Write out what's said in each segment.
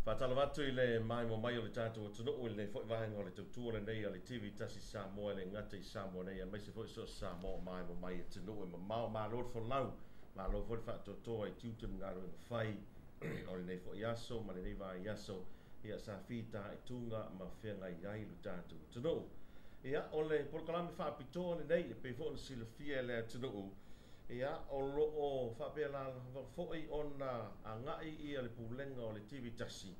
Faatalofa atu i le maimoa mai o le tatou atunuu i lenei foi vaega o le tautua lenei a le TV Tasi Samoa e le gata i Samoa nei aemaise foi so o se Samoa o maimoa mai i atunuu e mamao. Malo le folau, malo foi le faatoatoa i tiute ma galuega fai o lenei foi aso ma lenei vaiaso ia sa fitaituga ma feagai ai lo tatou atunuu. Ia, o le polokalame faapitoa lenei e pei foi ona silafia e le atunuu. Ia, o lo o faapea lava foi ona agai ia le pulega o le TV Tasi,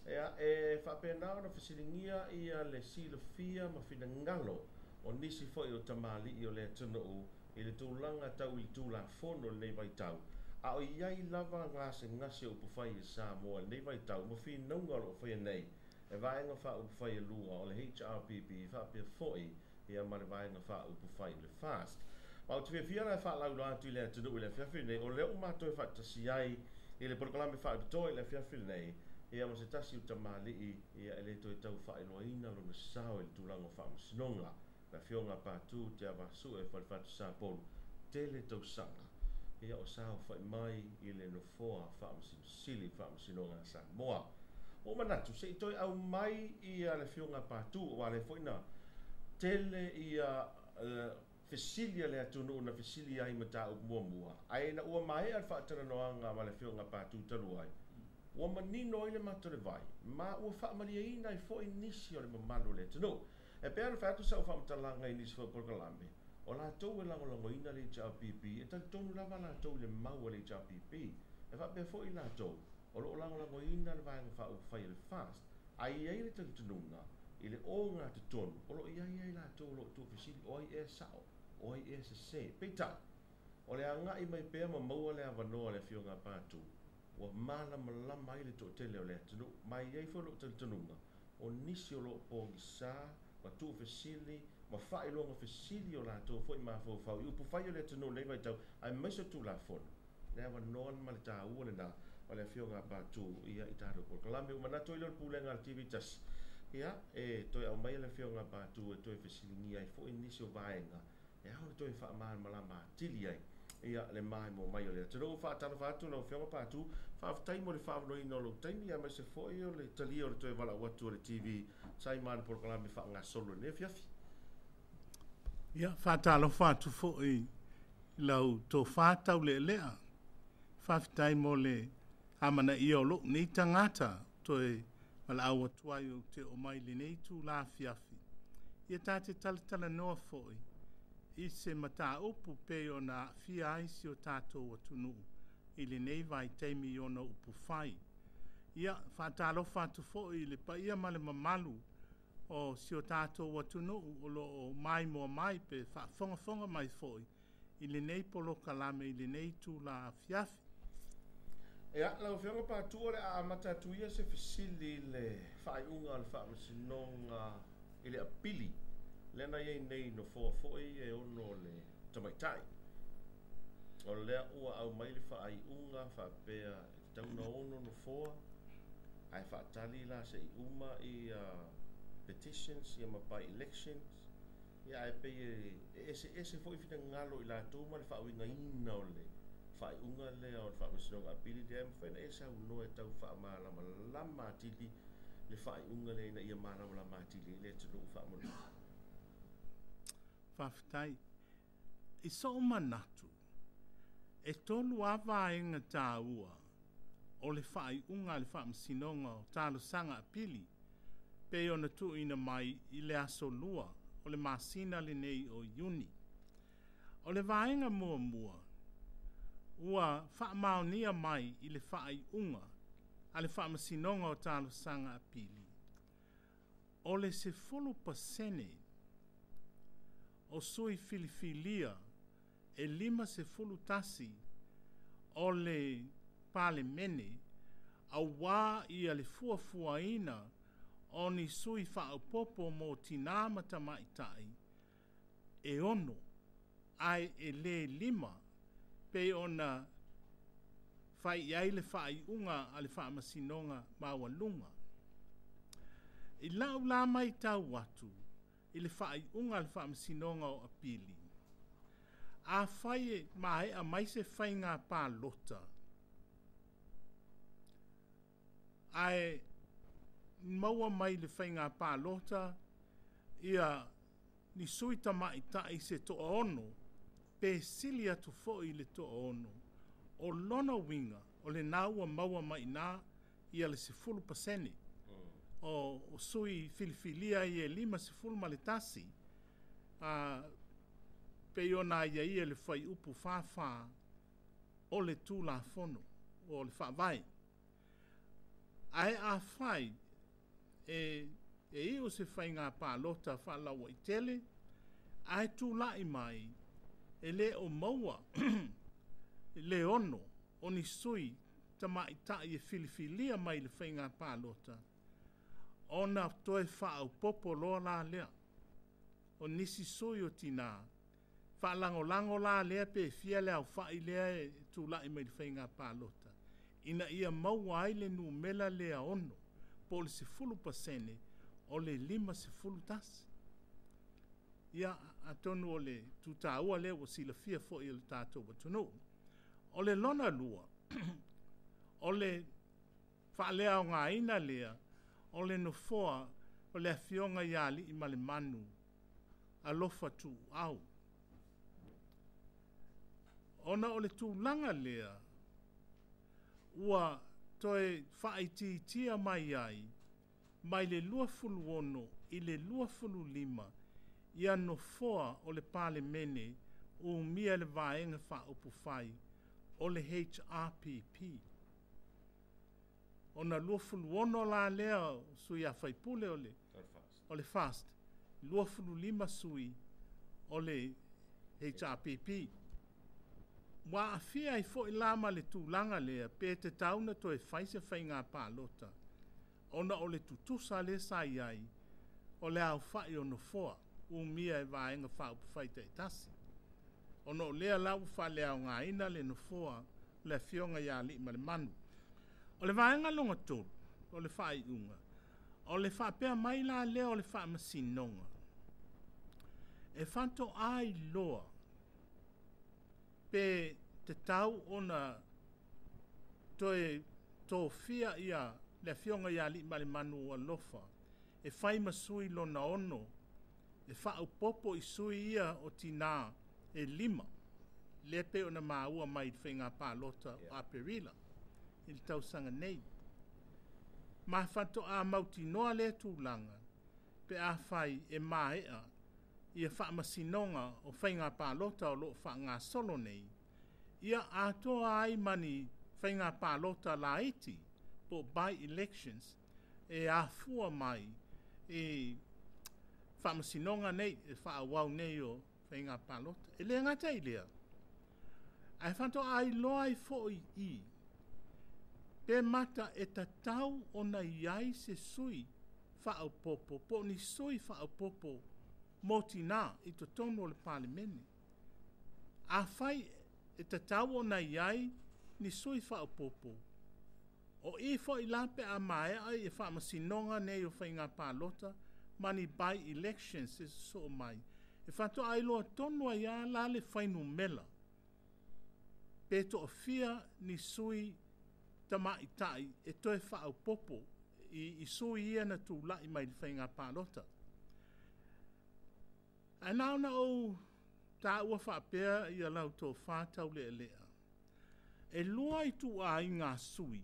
ia, e faapena ona fesiligia ia le silafia ma finagalo o nisi foi o tamalii o le atunuu i le tulaga tau i le Tulafono i lenei vaitau, a o i ai lava gasegase o upufai i Samoa i lenei vaitau ma finauga o lo o faia nei e Vaega Faaupufai e lua o le HRPP faapea foi ia ma le Vaega Faaupufai o le FAST. Ma ou te fiafia la e faalauiloa atu i le atunuu i le afiafi lenei, o lea ua matou e faatasi ai i le polokalame faapitoa i le afiafi lenei, ia ma se tasi o tamalii ia e le toe tau faailoaina lona sao i le tulaga o faamasinoga, le Afioga Patu Tiavaasue Falefatu Sapolu, tele tausaga ia o saofai mai i le nofoa Faamasino Sili i le Faamasinoga a Samoa. Ua ou manatu se i toe aumai ia le Afioga Patu, aua o lea foi na tele ia fesili a le atunuu na fesili ai i mataupu muamua, ae ina ua maea le faatalanoaga ma le Afioga Patu talu ai, ua manino ai le mata o le vai, ma ua faamalieina ai foi nisi o le mamalu o le atunuu. E pei ona fai atu sau faamatalaga i nisi foi o polokalame, o latou e lagolagoina le HRPP, e talitonu lava latou i le mau a le HRPP. E faapea foi i latou o lo o lagolagoina le Vaega Faaupufai a le FAST, ae i ai le talitonuga i le ogatotonu o lo o i ai ai latou o lo o tuufesili o ai ea e sao, o ai ea e sese. Peitai, o le agai mai pea ma maua le avanoa a le Afioga a Patu, ua malamalama ai le toatele o le atunuu, ma e i ai foi lou talitonuga, o nisi o lo o pogisa ma tuufesili ma faailoga fesili o latou foi mafaufau i upufai o le atunuu i lenei vaitau aemaise o Tulafono. Le avanoa ma le taua lena o le Afioga a Patu ia i tatou polokalame. Ua manatu ai lea o le Pulega a le TV Tasi, ia, e toe aumaia le Afioga a Patu e toe fesiligia ai foi nisi o vaega e ao ona toe faamalamalama atili ai ia le maimoa mai o le atunuu. Faatalofa atu lau Afioga Patu, faafetai mo le faaavanoaina o lou taimi aemaise foi o le talia o le toe valaau atu o le TV Saima le polokalame faagasolo i lenei afiafi. Ia, faatalofa atu foi i lau tofa taulealea. Faafetai mo le amanaia o lou nei tagata toe valaau atu ai ou te oo mai i lenei itula afiafi. Ia ta te talatalanoa foi i se mataupu pei ona aafia ai si o tatou atunuu i lenei vaitaimi i ona upufai. Ia, faatalofa atu foi i le paia ma le mamalu o si o tatou atunuu o lo o maimoa mai pe faafogafoga mai foi i lenei polokalame i lenei itula afiafi. Ia, lau Afioga Patu, o le a amata atu ia se fesili i le faaiuga a le Faamasinoga i le apili lea na i ai nei i nofoa foi e ono le tamaitai. O lea ua aumai le faaiuga faapea e tatau ona ono nofoa ae faatali la se i uma ia petitions ia ma by elections ia ae pei e eseese foi finagalo o i latou ma le faauigaina o le faaiuga lea o le Faamasinoga Apili lea e mafai ona e saunoa e tau faamalamalama atili le faaiuga lea ina ia malamalama atili ai le atunuu faamolemole. Faafetai. I sou manatu, e tolu lava vaega taua o le faaiuga a le Faamasinoga o Talosaga Apili pei ona tuuina mai i le aso Lua o le masina lenei o Iuni. O le vaega muamua, ua faamaonia mai i le faaiuga a le Faamasinoga o Talosaga Apili, o le 10% o sui filifilia e 51 o le Palemene auā ia le fuafuaina o ni sui faaopoopo mo tinā ma tamaitai e ono, ae e le lima, pei ona fai i ai le faaiuga a le Faamasinoga Maualuga. I lau la matau atu i le faaiuga a le Faamasinoga o Apili, afai e maea mai se faiga palota, ae maua mai le faiga palota ia ni sui tamaitai se 6 pe sili atu foi le 6, o lona uiga o lena ua maua mai i ina ia le 10% o sui filifilia ia e 51, pei ona aiaia i le fuaiupu 44 o le Tulafono o le Faavae. Ae afai e iu se faiga palota faalauaitele ae tulai mai e le o maua le 6 o ni sui tamaitai e filifilia mai le faiga palota, ona toe faaopoopo loa la lea o nisi sui o tina, faalagolago la lea pe fia le aofai lea e tulai mai le faiga palota, ina ia maua ai le numera lea 6, po o le 10% o le 51. Ia, atonu o le tutaua lea ua silafia foi e le tatou atunuu. O le lona lua, o le faaleaogaina lea o le nofoa o le Afioga ia Aliimalemanu Alofa Tuuau. Ona o le tulaga lea ua toe faaitiitia mai ai mai le 26 i le 25 ia nofoa o le Palemene umia e le Vaega Faaupufai o le HRPP. Ona 26 la lea o sui usufono o le FAST, 25 sui o le HRPP. Ua aafia ai foi la ma le tulaga lea pe tatau ona toe fai se faiga palota, ona o le tutusa lea sa i ai o le aofai o nofoa umia e Vaega Faaupufai taitasi. Ona o lea la ua faaleaogaina le nofoa o le Afioga ia Aliimalemanu. O le vaega lona 3 o le faaiuga, o le faapea mai la lea o le Faamasinoga, e faatoa iloa pe tatau ona toe tofia ia le Afioga ia Aliimalemanu Alofa e fai ma sui lona 6, e faaopoopo i sui ia o tina e 5, lea pei ona maua mai i le faiga palota o Aperila i le tausaga nei. Ma faatoa mautinoa lea tulaga pe afai e maea ia faamasinoga o faiga palota o lo o faagasolo nei, ia atoa ai ma ni faiga palota laiti po by elections e afua mai i faamasinoga nei e faaauau nei o faiga palota. E le gata i lea, ae faatoa iloa ai foi i pe mata e tatau ona i ai se sui faaopoopo po o ni sui faaopoopo mo tina i totonu o le Palemene. Afai e tatau ona i ai ni sui faaopoopo, o i foi la pe a maea i faamasinoga nei o faiga palota ma ni by elections e sosoo mai, e faatoa iloa tonu ai lava la le fuainumera pe toafia ni sui tamaitai e toe faaopoopo i sui ia na tulai mai le faiga palota. Ae na ona ou taua faapea ia lau tofa taulealea. E 2 ituaiga sui,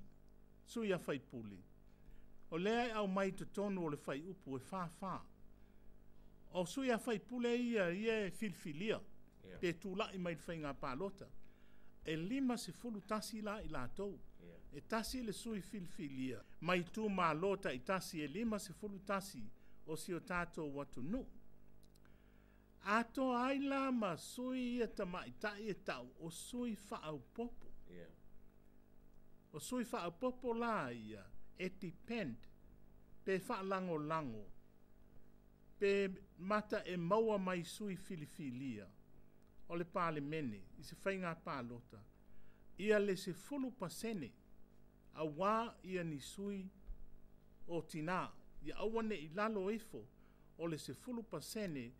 sui a faipule, o lea e aumai totonu o le fuaiupu e 44. O sui a faipule ia e filifilia pe tulai mai le faiga palota. E 51 la i latou. E tasi le sui filifilia mai itumalo taitasi e 51 o si o tatou atunuu. Atoa ai la ma sui ia tamaitai e tau o sui faaopoopo. O sui faaopoopo la ia e depend pe faalagolago pe mata e maua mai sui filifilia o le Palemene i se faiga palota ia le 10% auā ia ni sui o tina, ia aua ne i lalo ifo o le 10%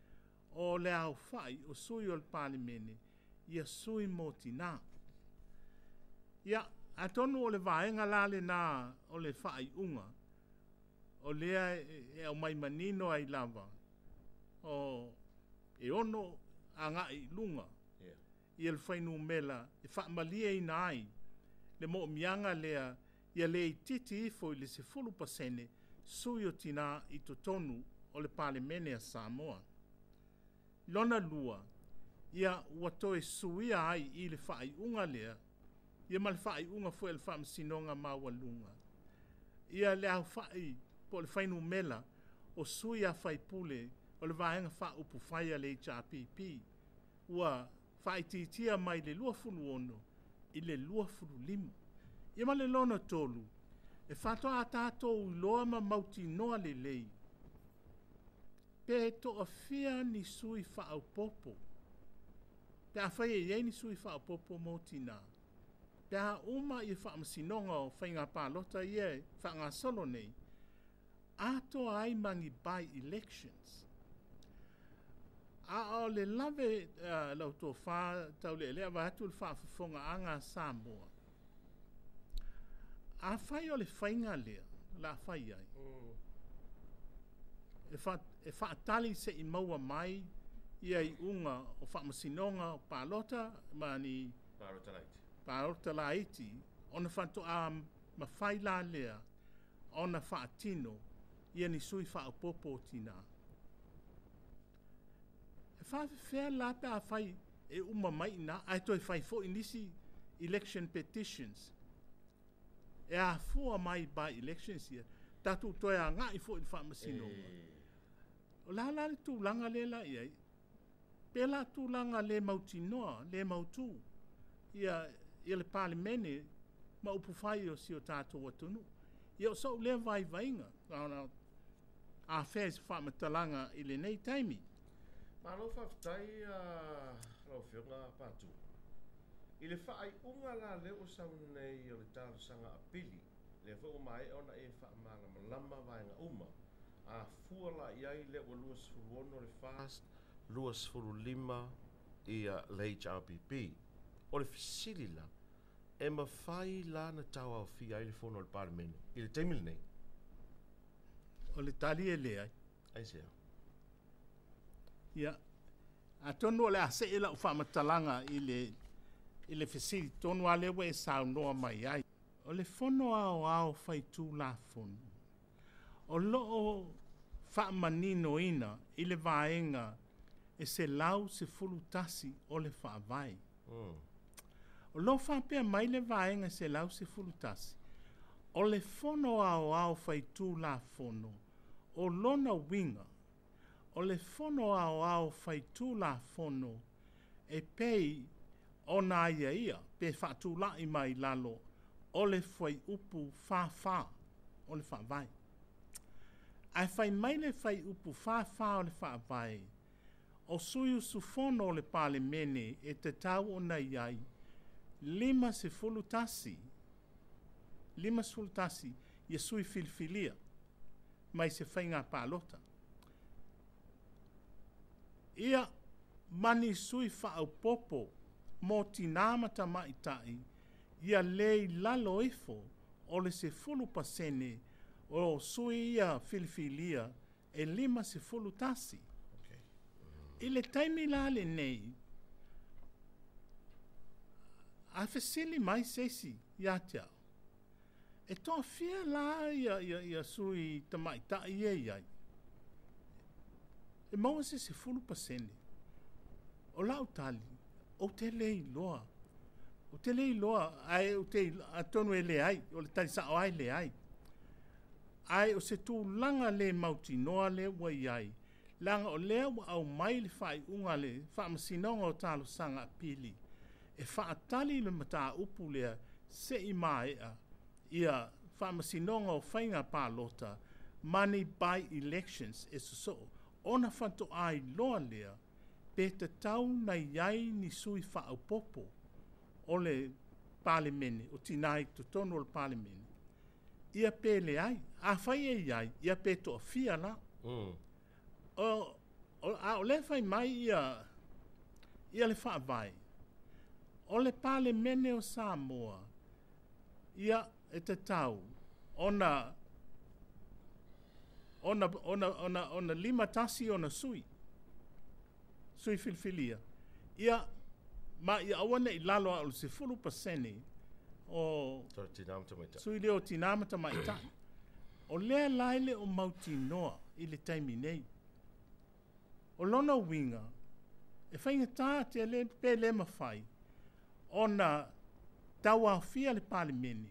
o le aofai o sui o le Palemene ia sui mo tina. Ia, atonu o le vaega la lena o le faaiuga. O lea e aumai manino ai lava o e 6 agai i luga ia le fuainumera e faamalieina ai le moomiaga lea ia le itiiti ifo i le 10% sui o tinā i totonu o le Palemene a Samoa. Lona lua, ia ua toe suia ai i le faaiuga lea, ia ma le faaiuga foi a le Faamasinoga Maualuga, ia le aofai po o le fuainumera o sui a faipule o le Vaega Faaupufai a le HRPP ua faaitiitia mai le 26 i le 25. Ia ma le lona tolu, e faatoa tatou iloa ma mautinoa lelei pe toafia ni sui faaopoopo, pe afai e i ai ni sui faaopoopo mo tinā, pe a uma ia faamasinoga o faiga palota ia e faagasolo nei, atoa ai ma ni by-elections. A o le lave lau tofa taulealea vaeatu le faafofogaaga a Samoa, afai o le faiga lea o le a fai ai, e faatali se'i maua mai ia iuga o faamasinoga o palota ma ni palota laiti, ona faatoa mafai la lea ona faatino ia ni sui faaopoopo o tinā. E faafefea la pe afai e uma mai i ina ae toe fai foi nisi election petitions e afua mai by elections ia, tatou toe agai foi i le faamasinoga. O le a la le tulaga lea la i ai? Pe la tulaga le mautinoa, le mautu ia le Palemene ma upufai o si o tatou atunuu. Ia o sou lea vaivaiga, afea se faamatalaga i lenei taimi. Malo faafetai lau Afioga Patu. I le faaiuga la lea ua sau nei o le talosaga apili, lea foi ua maea ona e faamalamalama vaega uma, a fua la i ai lea ua 26 le FAST, 25 ia le HRPP. O le fesili la, e mafai la na tauaofia ai le fono o le Palemene i le taimi lenei? O le tali e leai. Aisea? Ia, atonu o le a see lau faamatalaga i le fesili tonu lava lea ua e saunoa mai ai. O le fono aoao faitulafono o loo faamaninoina i le vaega e 111 o le faavae. O lo faapea mai le vaega 111, o le fono aoao faitulafono o lona uiga, o le fono aoao faitulafono e pei ona aiaia pe faatulai mai lalo o le fuaiupu 44 o le faavae. Ae fai mai le fuaiupu 44 o le faavae, o sui usufono o le Palemene e tatau ona i ai 51 ia sui filifilia mai se faiga palota. Ia ma ni sui faaopoopo mo tinā ma tamaitai ia le i lalo ifo o le 10% o sui ia filifilia e 51. I le taimi la lenei, a fesili mai se isi ia te au, e toafia la ia sui tamaitai ia i ai? E maua se 10%. O lau tali, ou te le iloa. Ou te le iloa, ae ou te atonu e leai, o le tali sao ai leai. Ae o se tulaga le mautinoa lea ua i ai, leaga o lea ua aumai le faaiuga le faamasinoga o talosaga apili, e faatali le mataupu lea se'i maea ia faamasinoga o faiga palota ma ni by-elections e sosoo, ona faatoa iloa lea pe tatau na i ai ni sui faaopoopo o le Palemene, o tinā i totonu o le Palemene, ia pe leai. Afai e i ai, ia pe toafia la. A o lea fai mai ia le faavae, o le Palemene o Samoa, ia e tatau ona Ona 51 ona sui filifilia. Ia, ma ia aua nei lalo a o le 10% o sui leo tinā ma tamaitai. O lea la e le o mautinoa i le taimi nei. O lona uiga, e faigata tele pe le mafai ona tauaofia le Palemene,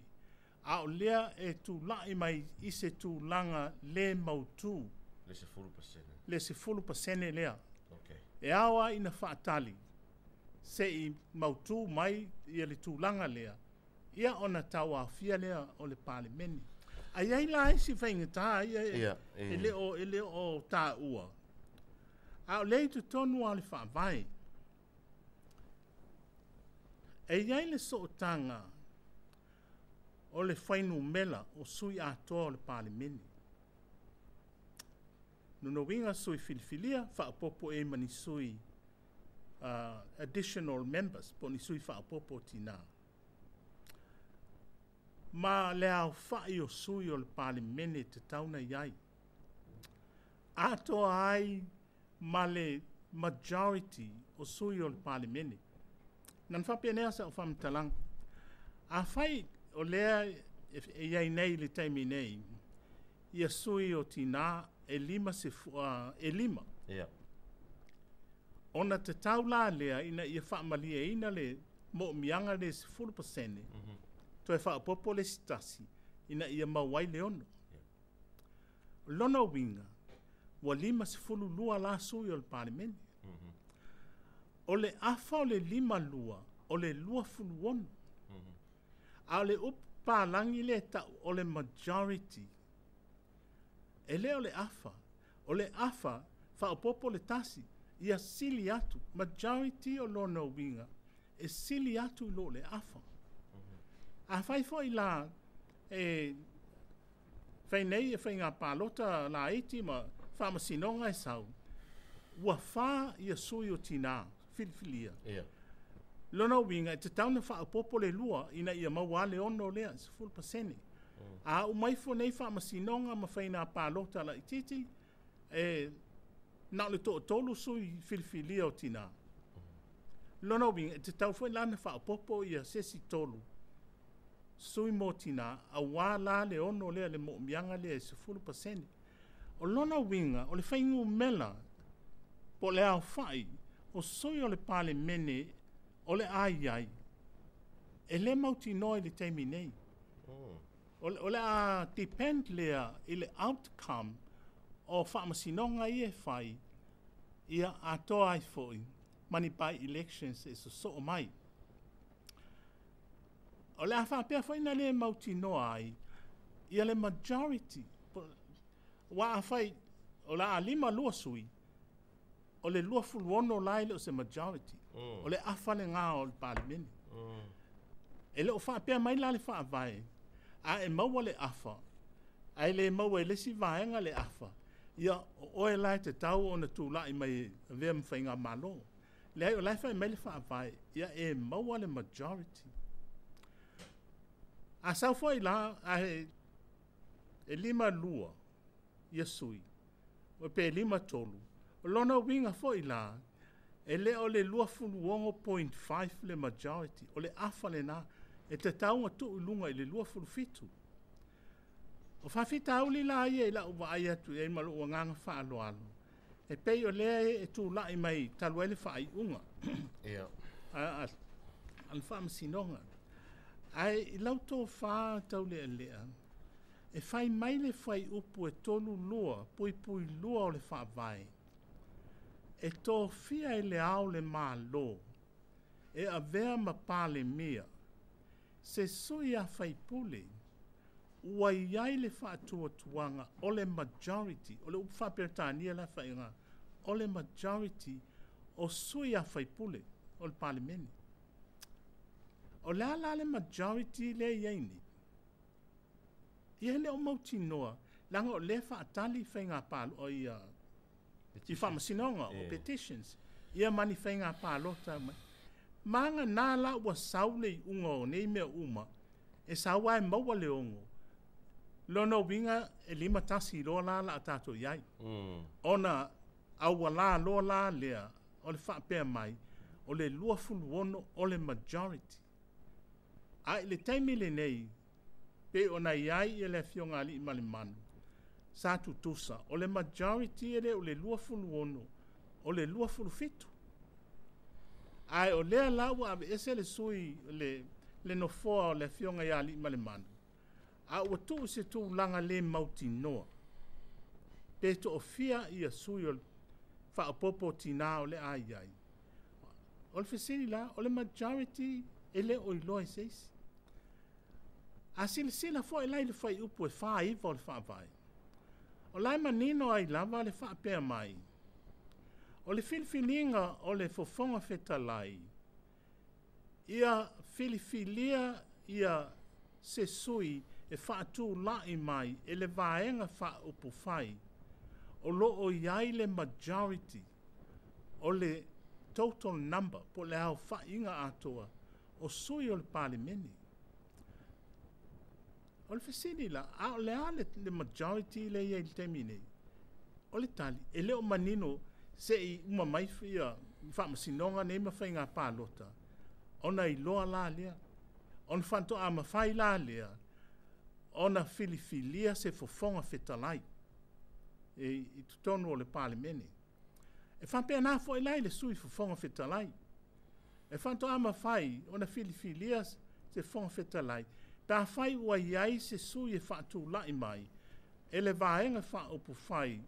a o lea e tula'i mai i se tulaga le mautū. Le 10%. Le 10% lea. Okay. E ao lava ina faatali se i mautū mai ia le tulaga lea, ia ona tauaofia lea o le Palemene. Ae i ai la isi faigata ia e le o taua. A o lea i totonu lava o le faavae, e i ai le sootaga o le fuainumera o sui atoa o le Palemene. Lona uiga sui filifilia, faaopoopo i ai ma ni sui additional members, po o ni sui faaopoopo o tinā. Ma le aofa'i o sui o le Palemene e tatau ona i ai. Atoa ai ma le majority o sui o le Palemene. Na faapenei sa'u faamatalaga. Afai o lea e i ai nei i le taimi nei, ia sui o tinā e 5. Yeah. Ona tatau la lea ina ia faamalieina le mo'omiaga le 10%, toe faaopoopo le isi tasi, ina ia maua ai le 6. O lona uiga, ua 52 la sui o le Palemene. O le afa o le 52, o le 26. A o le upu palagi le ta'u o le majority. E le o le afa. O le afa faaopoopo le tasi, ia sili atu. Majority o lona uiga, e sili atu i lo le afa. Afai foi la e fai nei e faiga palota laiti ma faamasinoga e sau, ua 4 ia sui o tinā filifilia. Yeah. Lona uiga, e tatau ona faaopoopo le 2 ina ia maua le 6 lea, 10%. A uma ifo nei faamasinoga ma faiga palota laitiiti, e na o le 3 sui filifilia o tinā. Lona uiga, e tatau foi la ona faaopoopo ia se isi 3 sui mo tinā, auā la le 6 lea, le mo'omiaga lea e 10%. O lona uiga, o le fuainumera po o le aofa'i o sui o le Palemene o le a i ai, e le mautinoa i le taimi nei. O le a depend lea i le outcome o faamasinoga ia e fai, ia atoa ai foi ma ni by elections e sosoo mai. O le a faapea foi na le mautinoa ai ia le majority. Ua afai o le a 52 sui, o le 26 la e le o se majority. O le afa lena o le Palemene. E le o faapea mai la le faavae, a e maua le afa, ae le maua e le isi vaega le afa, ia o oe la e tatau ona tula'i mai avea ma faigamalo. Leai, o la e fai mai le faavae, ia e maua le majority. A sau foi la, ae e 52 ia sui, o pe 53, o lona uiga foi la, e le o le 26.5 le majority, o le afa lena, e tatau ona tuu i luga i le 27. O faafitauli la ia i la'u vaai atu i ai ma lo'u agaga faaaloalo, e pei o lea e tula'i mai talu ai le faaiuga a le faamasinoga. Ae i lau tofā taulealea, e fai mai le fuaiupu e 32.2 o le faavae, e tofia e le Ao le Malo, e avea ma Palemia, se sui a faipule, ua i ai le faatuatuaga o le majority, o le upu faaperetania la faiga, o le majority o sui a faipule o le Palemene. O le a la le majority lea e i ai nei? Ia e le o mautinoa, leaga o lea e faatali faiga ia i faamasinoga o petitions, ia ma ni faiga palota mai. Ma agana la ua sau le iuga o nei mea uma, e sau lava e maua le 6, Lona uiga e 51 loa la la tatou i ai. Ona aualā loa la lea o le faapea mai o le 26 o le majority. A i le taimi lenei pe ona i ai ia le Afioga Aliimalemanu sa tutusa o le majority e le o le 26 o le 27. Ae o lea la ua aveese le sui le nofoa o le Afioga ia Aliimalemanu a ua tuu se tulaga le mautinoa pe toafia ia sui o le faaopoopo o tinā o le a i ai. O le fesili la, o le majority e le o iloa e se isi. A silasila foi la i le fuaiupu e 49 o le Faavae, o la e manino ai lava le faapea mai, o le filifiliga o le Fofoga Fetalai, ia filifilia ia se sui e faatulai mai e le vaega faaupufai o lo o i ai le majority o le total number po o le aofaiga atoa o sui o le Palemene. O le fesili la, a o le a le majority lea e i ai i le taimi nei? O le tali, e le o manino se i uma mai ia faamasinoga nei ma faiga palota, ona iloa la lea. Ona faatoa mafai la lea ona filifilia se Fofoga Fetalai i totonu o le Palemene. E faapena foi la i le sui Fofoga Fetalai. E faatoa mafai ona filifilia se Fofoga Fetalai pe afai ua i ai se sui e faatulai mai e le vaega faaupufai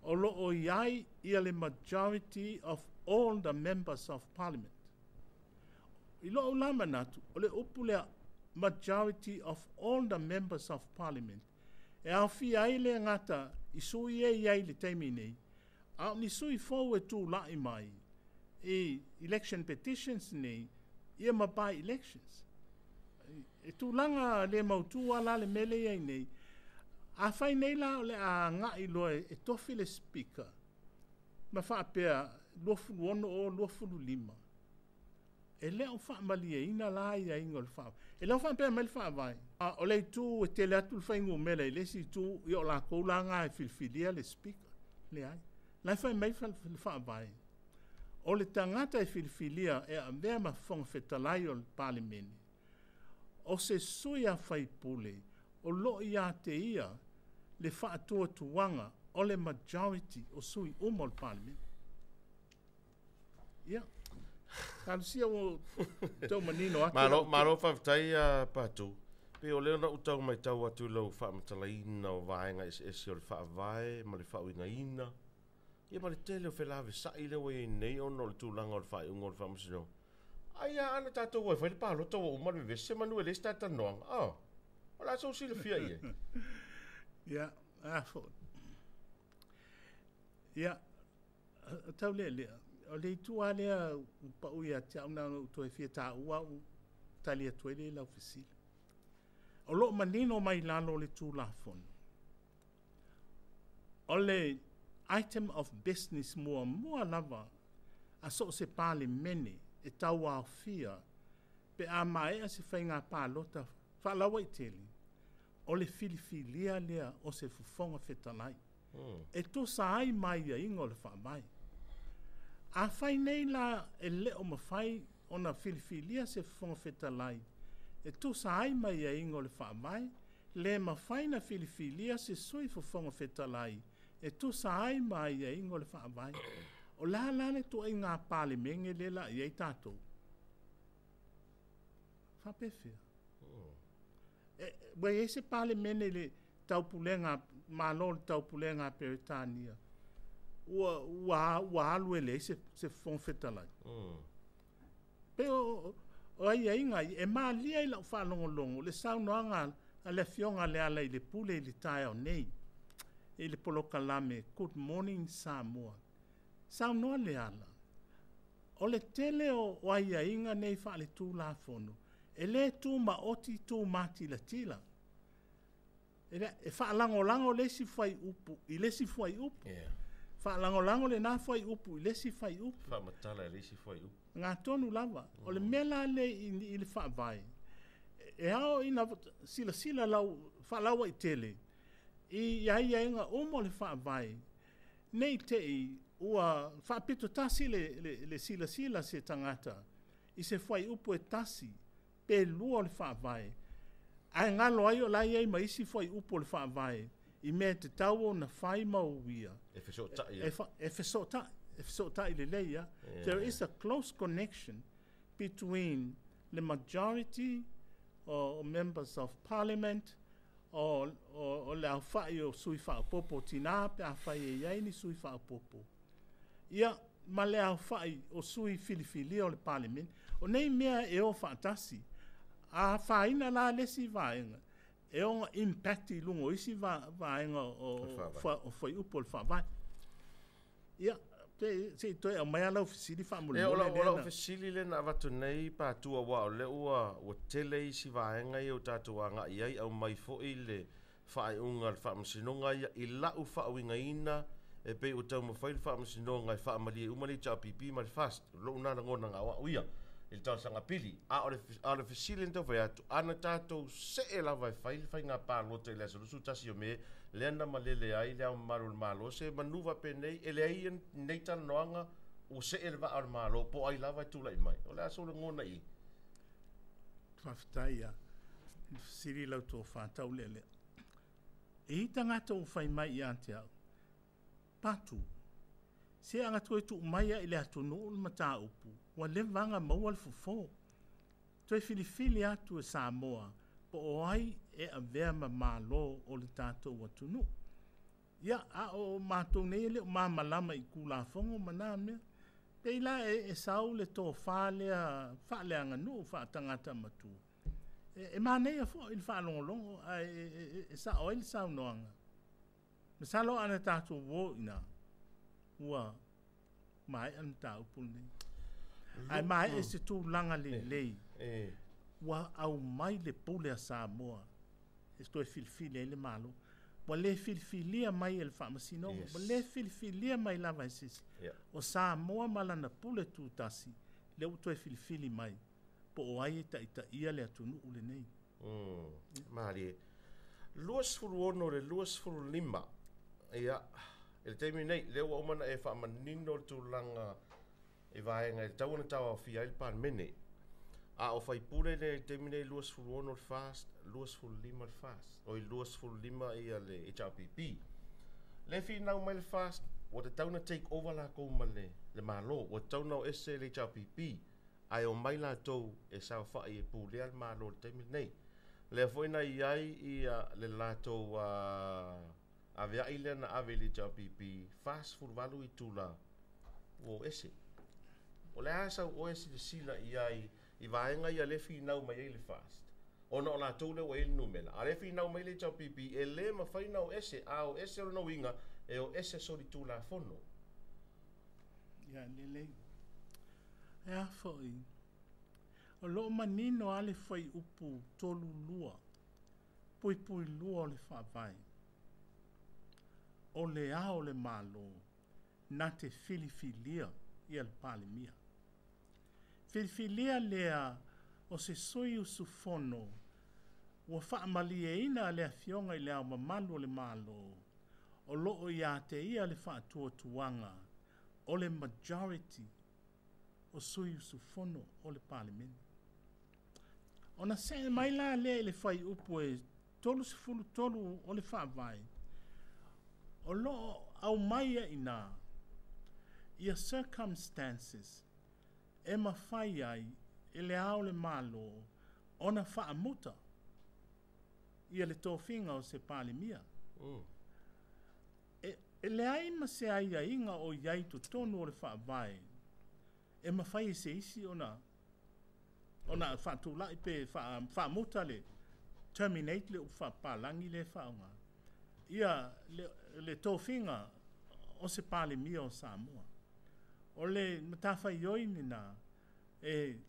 o lo o i ai ia le majority of all the members of parliament. I lou la manatu, o le upu lea majority of all the members of parliament e aofia ai le gata i sui e i ai i le taimi nei, a o ni sui fou e tulai mai i election petitions nei, ia ma by elections. E tulaga le mautu la le mea lea i ai nei. Afai nei la o le a agai loa e tofi le speaker ma faapea 26 o 25, e le o faamalieina la aiaiga o le Faavae. E le o faapea mai le Faavae, o le itu e tele atu le fuainumera i le isi itu, ia o latou la na e filifilia le speaker. Leai. La e fai mai le Faavae, o le tagata e filifilia e avea ma Fofoga Fetalai o le Palemene, o se sui a faipule o lo o ia te ia le faatuatuaga o le majority o sui uma o le Palemene. Ia, talosia ua tau manino atu. Malo, malo faafetai Patu. Pe o lea na ou tau matau atu i lau faamatalaina o vaega eseese o le Faavae ma le faauigaina. Ia ma le tele o felavesai lea ua i ai nei ona o le tulaga o le faaiuga o le faamasinoga. Ai a ana tatou e fai le palota ua uma le vevesi manu e leai se talatalanoaga. Ah, o le a sou silafia i ai? Ia, a foi. Ia, tau lea lea. O le itu lava lea ua pau ia te au na ona ou toe fia taua au tali atu ai lea i lau fesili. O lo o manino mai lalo o le Tulafono. O le item of business muamua lava a so o se Palemene e tauaofia pe a maea se faiga palota faalauaitele, o le filifilia lea o se Fofoga Fetalai. E tusa ai ma aiaiga o le Faavae. Afai nei la e le o mafai ona filifilia se Fofoga Fetalai e tusa ai ma aiaiga o le Faavae, le mafai na filifilia se sui Fofoga Fetalai e tusa ai ma aiaiga o le Faavae. O le a la le ituaiga Palemene lea la i ai tatou? Faapefea. Ua i ai se Palemene i le taupulega, Malo o le Taupulega a Peretania, ua alu e leai se Fofoga Fetalai. Pe o aiaiga ia, e malie i lau faalogologo le saunoaga a le Afioga Lealailepule i le taeao nei, i le polokalame Good Morning Samoa. Saunoa Leala, o le tele o aiaiga nei faaletulafono, e le tumaoti tumatilatila. E faalagolago le isi fuaiupu i le isi fuaiupu. Faalagolago lena fuaiupu i le isi fuaiupu. Faamatala i le isi fuaiupu. Gatonu lava. O le mea la lea i le Faavae, E ao ina silasila lau faalauaitele i aiaiga uma o le Faavae, nei te'i ua faapitotasi le silasila a se tagata i se fuaiupu e tasi pe lua o le Faavae, ae galo ai o la e i ai ma isi fuaiupu o le Faavae i mea e tatau ona fai ma uia. E fesootai. E fesootai, e fesootai lelei lava. There is a close connection between the majority o members of parliament o le aofai o sui faaopoopo o tinā pe afai e i ai ni sui faaopoopo, ia ma le aofai o sui filifilia o le Palemene. O nei mea e o faatasi. A afaina la le isi vaega, e ono impact i luga o isi vaega o fuaiupu o le Faavae. Ia, se i toe aumaia lau fesili faamolemole. O lau fesili lea na avatu nei Patu, aua o lea ua tele isi vaega ia ua tatou agai i ai, aumai foi le faaiuga a le Faamasinoga ia i lau faauigaina e pei ua taumafai le Faamasinoga e faamalie uma le HRPP ma le FAST. O lou na lagona na o au ia i le talosaga pili. A o le fesili na taumafai atu, ana tatou see lava e fai le faiga palota i le aso 21 o Me, lea na malele ai le Ao Mamalu o le Malo, se manuva penei, e leai nei talanoaga ua see le vaa o le Malo, po o ai lava e tulai mai. O le a sou lagona i? Faafetai ia. Fesili lau tofa taulelea. E i tagata ua fai mai ia te au, Patu, se aga toe tuu mai ai i le atunuu le mataupu, ua leva ona maua le fofo. Toe filifili atu e Samoa, po o ai e avea ma malo o le tatou atunuu. Ia, a o matou nei e le o malamalama i Tulafono ma na mea. Pei la e sau le tofa lea faaleaganuu faatagata matua. E manaia foi le faalogologo ae e sao ai le saunoaga. Masalo ana tatou o i ina, ua maea le mataupu lenei. Ae maea se tulaga lelei. Ua aumai le pule a Samoa e toe filifili ai le Malo. Ua le filifilia mai e le Faamasinoga. Ua le filifilia mai lava e se isi. O Samoa ma lana pule tutasi, lea ua toe filifili mai. Po o ai e taitaia le atunuu lenei. Malie. 26 le 25. Ia, i le taimi nei, lea ua uma ona e faamanino le tulaga i vaega e tatau ona tauaofia ai le Palemene. A o faipule lea i le taimi nei 26 le FAST, 25 le FAST, oi 25 ia le HRPP. Le finau mai le FAST, ua tatau ona take over latou ma le Malo, ua tatau ona o ese le HRPP, ae o mai latou e saofai e pulea le Malo i le taimi lenei. Lea foi na i ai ia le latou aveai lea na ave i le HRPP, 48 itula ua o ese. O le a sau oe silasila i ai i vaega ia le finau mai ai le FAST, ona o latou lea ua i ai le numera. A le finau mai le HRPP, e le mafai na o ese, a o ese o lona uiga, e o ese solitulafono. Ia, lelei. E a foi, o loo manino a le fuaiupu 32, puipui 2 o le Faavae. O le Ao o le Malo na te filifilia ia le Palemia. Filifilia lea o se sui usufono ua faamalieina le afioga i le Ao Mamalu o le Malo, o loo ia te ia le faatuatuaga o le majority o sui usufono o le Palemene. Ona see mai la lea i le fuaiupu e 33 o le Faavae, o loo aumai ai i ina ia circumstances e mafai ai e le Ao o le Malo ona faamuta ia le tofiga o se Palemia. E leai ma se aiaiga o i ai totonu o le Faavae e mafai e se isi ona faatulai pe faamuta le terminate le upu faapapalagi le faaaoga ia le tofiga o se Palemia o Samoa. O le matafaioi lena e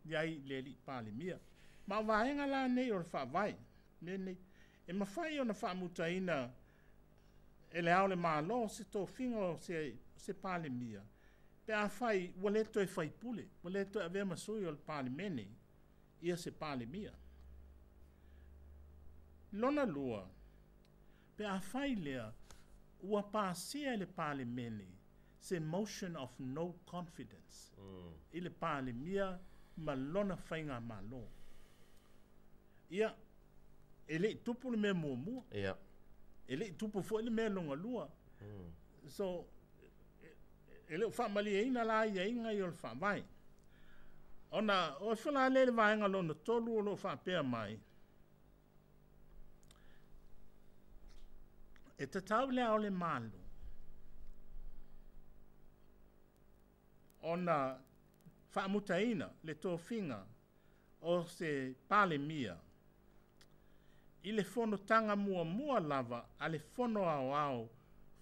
i ai le alii Palemia. Ma o vaega la nei o le Faavae lenei, e mafai ona faamutaina e le Ao o le Malo se tofiga o se Palemia pe afai ua le toe faipule, ua le toe avea ma sui o le Palemene ia se Palemia. Lona lua, pe afai lea ua pasia e le Palemene se motion of no confidence i le Palemia ma lona faigamalo. Ia, e le i tupu le mea muamua. E le i tupu foi le mea lona lua. So, e le o faamalieina la aiaiga ia o le faavae. Ona oo ifo la lea i le vaega lona tolu o lo o faapea mai, e tatau i le Ao o le Malo ona faamutaina le tofiga o se Palemia i le fonotaga muamua lava a le Fono Aoao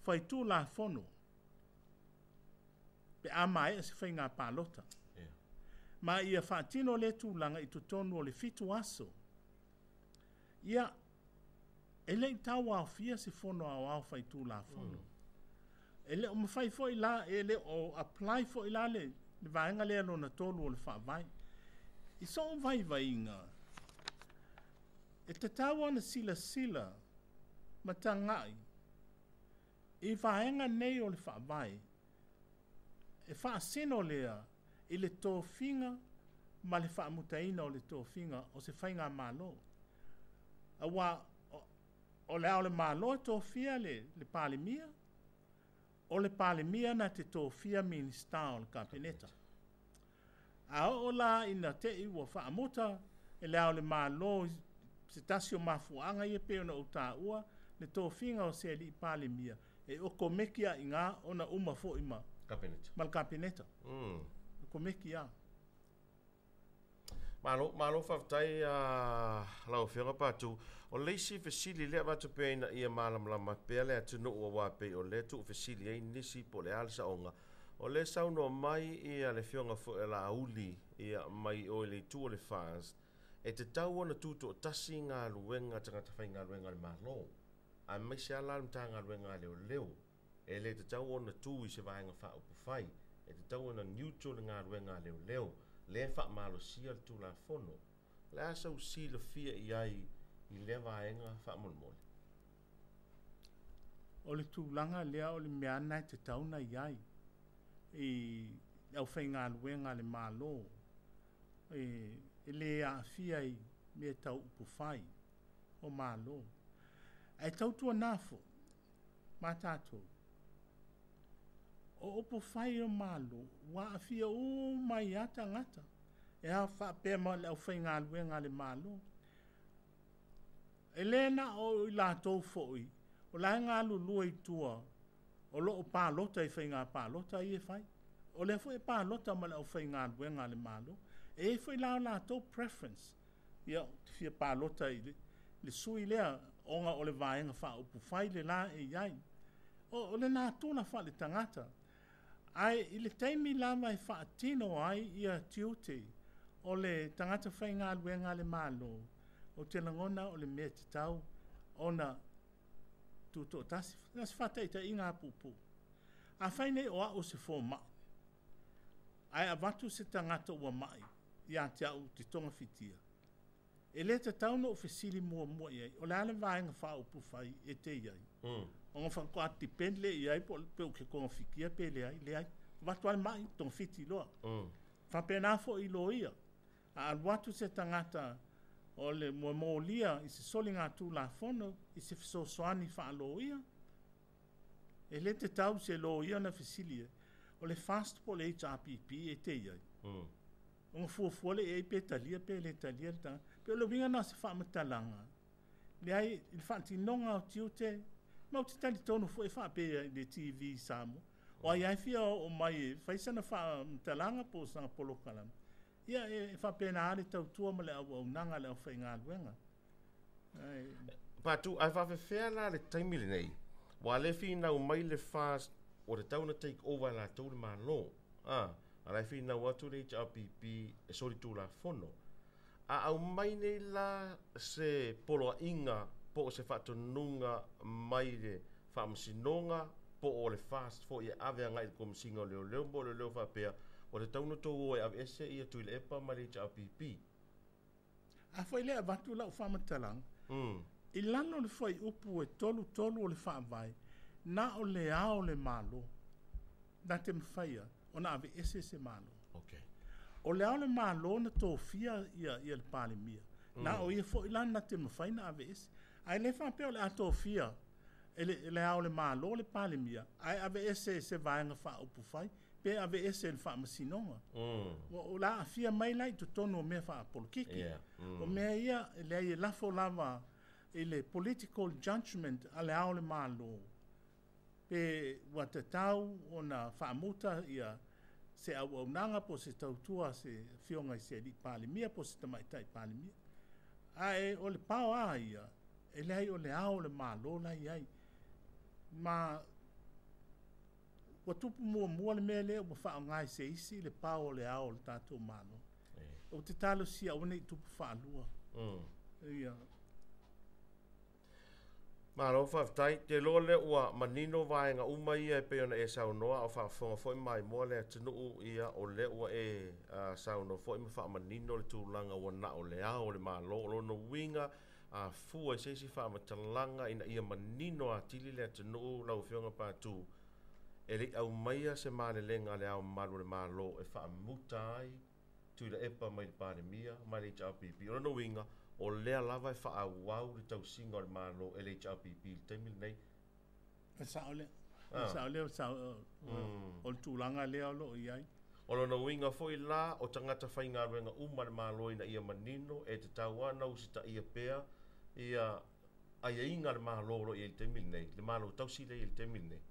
Faitulafono pe a maea se faiga palota. Ma ia faatino lea tulaga i totonu o le 7 aso. Ia, e le i tauaofia se Fono Aoao Faitulafono. E le o mafai foi la, e le o apply foi la le vaega lea lona tolu o le faavae. I sou vaivaiga, e tatau ona silasila ma tagai i vaega nei o le faavae, e faasino lea i le tofiga ma le faamutaina o le tofiga o se faigamalo. Aua o le Ao o le Malo e tofia le Palemia, o le Palemia na te tofia Minista o le Kapeneta. A oo la ina te i ua faamuta e le Ao o le Malo se tasi o mafuaaga ia pei ona ou taua le tofiga o se alii Palemia, e okomeki a iga ona uma foi ma ma le Kapeneta. Okomeki a. Malo, malo faafetai lau Afioga Patu. O le isi fesili lea avatu pea ina ia malamalama pea le atunuu aua pei o lea tuufesili ai nisi po o le a le saoga. O lea saunoa mai ia le Afioga foi a Laauli ia mai o i le itu o le FAST, e tatau ona tutoatasi galuega tagata faigaluega a le Malo, aemaise lava la le Matagaluega a Leoleo. E le tatau ona tu i se vaega faaupufai, e tatau ona neutral le galuega a leoleo, lea e faamalosia le Tulafono. O le a sau silafia i ai i lea vaega faamolemole? O le tulaga lea o le mea na e tatau ona i ai i le aufaigaluega a le Malo, e le aafia i mea tau upufai o Malo. Ae tautuana foi ma tatou, o upufai o Malo ua aafia uma ai lava tagata e a faapea ma le aufaigaluega a le Malo. E le na o i latou foi o la e galulue i tua o loo palota i faiga palota ia e fai. O lea foi e palota ma le aufaigaluega a le Malo. E i ai foi la o latou preference. Ia, te fia palota i le sui lea ona o le vaega faaupufai le la e i ai. O le natura faale tagata. Ae i le taimi lava e faatino ai ia tiute o le tagata faigaluega a le Malo, ou te lagona o le mea tatau ona tutoatasi. Na se faataitaiga a puupuu. Afai nei o au se fomai, ae avatu se tagata ua mai ia te au te togafitia, e le tatau ona ou fesili muamua i ai, o le a le vaega faaupufai e te i ai? Ona faatoa depend le i ai po pe ou te togafitia pe leai, leai. Avatu lava le mai, togafiti loa. Faapena foi i loia. A alu atu se tagata o le ua molia i se soligatulafono i se fesoasoani faaloia, e le tatau se loia ona fesili ai, o le FAST po o le HRPP e te i ai? Ona fuafua lea i ai pe talia pe le talia le tagata. Pe o le uiga na o se faamatalaga. Leai, i le faatinoga o tiute, ma ou te talitonu foi e faapea i le TV i Samoa. O ai ai fia oo mai e fai sana faamatalaga po o sana polokalame. Ia, e faapena le tautua ma le auaunaga a le aufaigaluega. Patu, ae faafefea la le taimi lenei, ua le finau mai le FAST ua tatau ona take over e latou le Malo. A la e finau atu le HRPP e solitulafono. A aumai nei la se poloaiga po o se faatonuga mai le Faamasinoga po o le FAST foi e ave agai i le Komesina o Leoleo mo Leoleo faapea, ua tatau ona outou o e aveese ia Tuilaepa ma le HRPP. A foi lea avatu lau faamatalaga, I lalo o le fuaiupu e 33 o le Faavae, na o le Ao o le Malo na te mafaia ona aveese se Malo. Okay. O le Ao o le Malo na tofia ia le Palemia. Na o ia foi la na te mafai na aveese. Ae le faapea o le a tofia e le Ao o le Malo le Palemia, ae aveese e se vaega faaupufai, pe aveese e le Faamasinoga. O la aafia mai la i totonu o mea faapolokiki. O mea ia, e leai e lafo lava i le political judgment a le Ao o le Malo, pe ua tatau ona faamuta ia se auaunaga po o se tautua se afioga i se alii Palemia po o se tamaitai Palemia. Ae o le pao a ia, e leai o le Ao o le Malo la i ai. Ma ua tupu muamua le mea lea ua faaaoga e se isi le pao o le Ao o le tatou Malo. Ou te talosia aua ne i tupu faalua. Ia. Malo faafetai. Te iloa lea ua manino vaega uma ia e pei ona e saunoa a o faafofoga foi ma maimoa le atunuu ia o lea ua e saunoa foi ma faamanino le tulaga ua na o le Ao o le Malo. O lona uiga a fua i se isi faamatalaga ina ia manino atili le atunuu lau Afioga Patu, e le i aumaia se malelega a le Ao Mamalu o le Malo e faamuta ai Tuilaepa mai le Palemia ma le HRPP. O lona uiga, o lea lava e faaauau le tausiga o le Malo e le HRPP i le taimi lenei. E sao lea. E sao lea, o le tulaga lea o lo o i ai. O lona uiga foi la, o tagata faigaluega uma le Malo ina ia manino e tatau lava ona usitaia pea ia aiaiga a le Malo o lo o i ai i le taimi lenei, le Malo tausi lea i le taimi lenei.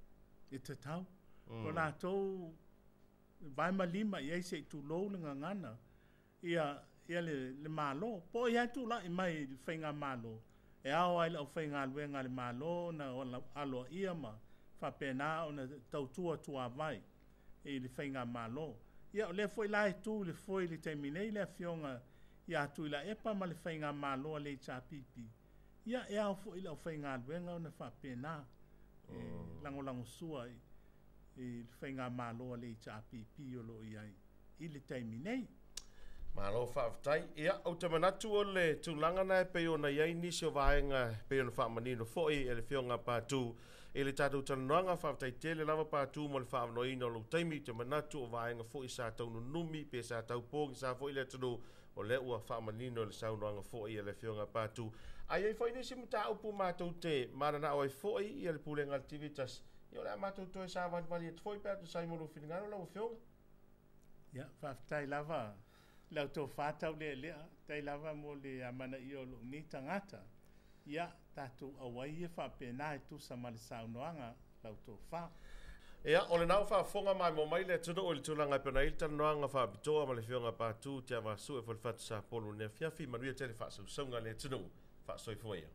E tatau. O latou vae ma lima i ai se i tulou le gagana ia le Malo. Po o ia tulai mai i le faigamalo, e ao ai le aufaigaluega a le Malo ona aloaia ma faapena ona tautua tuavai i le faigamalo. Ia o lea foi la e tu i le foe i le taimi nei le afioga ia Tuilaepa ma le faigamalo a le HRPP. Ia e ao foi le aufaigaluega ona faapena e lagolagosua i le faigamalo a le HRPP o lo o i ai i le taimi nei. Malo faafetai. Ia, ou te manatu o le tulaga na e pei ona i ai nisi o vaega e pei ona faamanino foi e le Afioga Patu i le tatou talanoaga. Faafetai tele lava Patu mo le faaavanoaina o lou taimi. Ou te manatu o vaega foi sa taununumi pe sa taupogisa foi le atunuu, o lea ua faamanino le saunoaga foi a le Afioga Patu. Ae i ai foi nisi mataupu matou te mananao ai foi ia le Pulega a le TV1. Ia o le a matou toe savalivali atu foi pe a tusa ai mo lou finagalo lau Afioga. Ia, faafetai lava lau tofa taulealea, tai lava mo le amanaia o lou nei tagata. Ia, tatou auai ia faapena e tusa ma le saunoaga lau tofa. Ia, o lena ua faafofoga maimoa mai le atunuu i le tulaga e pei ona i ai le talanoaga faapitoa ma le Afioga Patu Tiavaasue Falefatu Sapolu i lenei afiafi. Manuia tele faasausauga a le atunuu. Faasoifua ia.